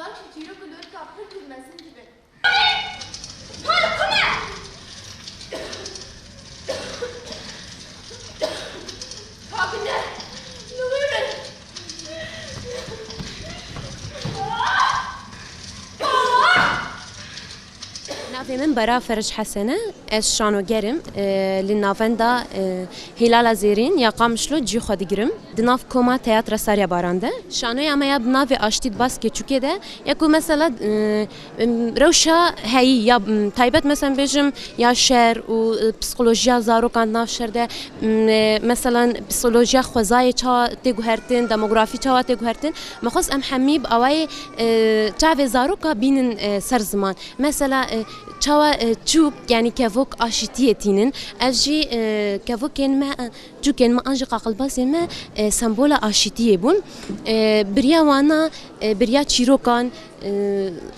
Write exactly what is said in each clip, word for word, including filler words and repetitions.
Çîrok û lorika pir pir mezin dibin. Navê min Bera Feric Hesen e. Ez şanoger im. E, li navenda, e, Hîlala Zêrîn ya Qamişlo cî xwe digirim. Di nav koma Teyatra Sarya Baran de. Şanoya me ya bi navê Aştî di Baskê Çûkê de. Ya ku mesela, e, em, rewşa heyî ya, em, taybet mesela bêjim ya şer û, e, psikolojiya zarokan di nav şer de, em, e, mesela psikolojiya xwezayê çawa tê guhertin, demografî çawa tê guhertin. Me xwest em hemî bi awayê, e, çavê zaroka bînin, e, ser ziman. Mesela, e, çawa, e, çûk, yanî kevok aşîtiyê tînin. Ev jî, e, kevokên me, e, çûkên me an jî qaqilbazên me, e, sembola aşîtiyê bûn. E, biriya wana, e, biriya çîrokan, e,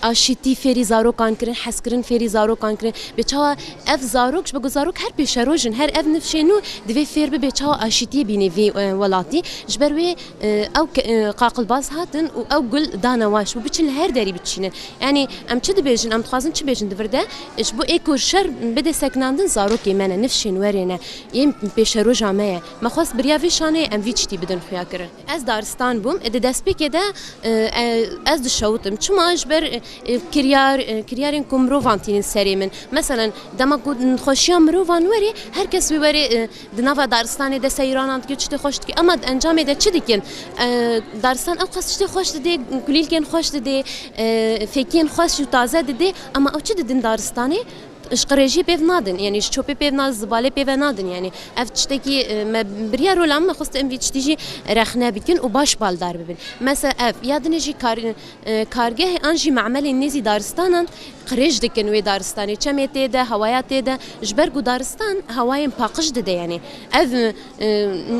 aşîtî fêrî zarokan kirin, hezkirin fêrî zarokan kirin. Bê çawa ev zarok, ji bo ku zarok her pêşeroj in, her ev nifşê nû divê fêr bibe çawa aşîtiyê bîne vê, e, welatî. Ji ber wê, e, ew ke-, e, qaqilbaz hatin û ew gul dane wan ji bo biçin li her derî biçînin. Yanî em çi dibêjin, em dixwazin çi bêjin di vir de? Ji bo ê ku şer bide sekinandin zarokê me ne, nifşên werê ne, yên pêşeroja me ye. Me xwest biriya vê şaneyê em vî tiştî bidin xuya kirin. Ez daristan bûm. Di destpêkê de, e, e, ez dişewitim. Çima? Ji ber, e, e, kiryar, e, kiryarên ku mirovan tînin serê min. Meselen, dema ku nexweşiya mirovan were, her kes wê were, e, di nava daristanê de seyranan dike, tiştê xweş dike. Ema di encamê de çi dikin? E, daristan ew qas tiştê xweş didê, kulîlkên xweş didê, e, fêkiyên xweş û taze didê. Ema ew çi didin daristanê? Ji qirêjiyê pêv nadin, yanî ji çopê pêv nadin, zibalê pêve nadin, yanî ev tiştekî, e, me biriya rola min, me xwest em vî tiştî jî rexne bikin û baş baldar bibin. Mesela ev, ya dinê jî kar-, e, kargehê an jî me'melên nêzî daristanan qirêj dikin wê daristanê. Çemê tê de, hewaya tê de, ji ber ku daristan hewayên paqij dide, yanî ev, e,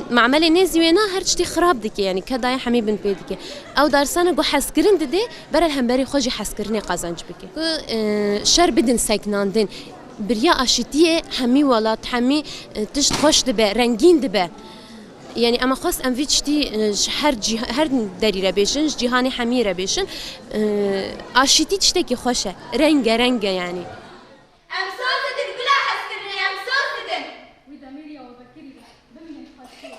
me'melê nêzî wêna her tiştî xirab dike, yanî kedayê hemî bin pê dike. Ew daristana ku hezkirin dide, bera li hemberî xwe jî hezkirinê qazanc bike. Ku, e, şer bidin sekinandin, biriya aşîtiyê hemî welat, hemî, e, tişt xweş dibe, rengîn dibe. Yanî ema xwest em vî tiştî, e, ji her cîha-, her derî re bêjin, ji cîhanê hemî re bêjin. E, aşîtî tiştekî xweş e. Reng e, reng e yanî. Em soz didin, gula hezkirinê, em soz didin. Wî demêrî ya we vekirî bimînin xweşiyê.